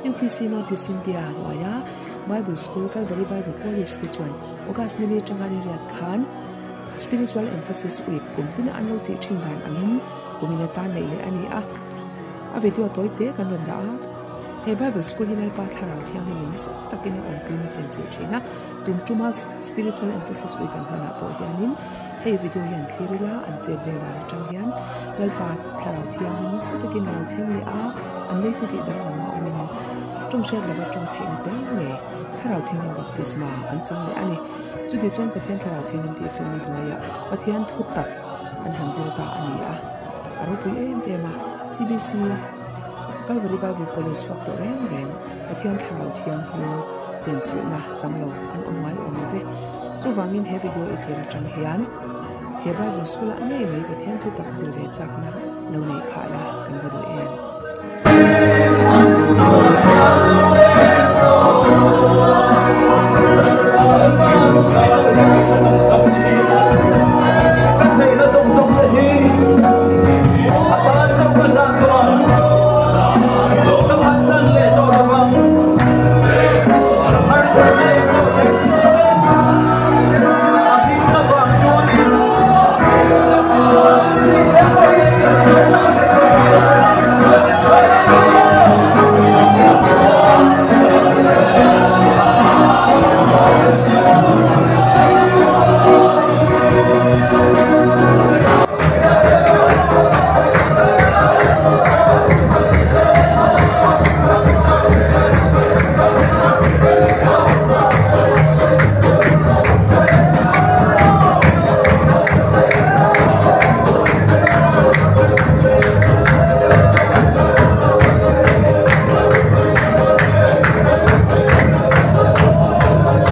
UPC North East India hnuaia Bible School Calvary Bible College te chuan August ni li atanga ni riat khan Spiritual Emphasis Week kum tina an lo tih thin dan angin kumin atan neih leh a ni a. A video tawi te kan rawn dah a. He Bible School hi Lalpa Thlarau Thianghlim nasa takin a awmpui na chen chilh thin a. Tum tuma Spiritual Emphasis Week an hmanah pawh hianin hei video hi an thlir ila, an chet vel dan atang hian Lalpa Thlarau Thianghlim nasa takin a lo thleng leh a, an lei te tih danglam a awmin tawng hriat lova tawng theihna tel nge Thlarau Thianghlim Baptisma an chang leh a ni. Chuti chuan Pathian Thlarau Thianghlim tih felna hnuaiah Pathian thu tak an han zir ta a ni a, a ropui em em a. CBC Calvary Bible College chhuak tawh reng reng Pathian Thlarau Thianghlim chenchilhna chang lo an awm ngai awm lo ve. Chuvangin he video i thlir atang hian he Bible school ah ngei mai Pathian thu tak zir ve chakna lo neih phah la kan va duh em.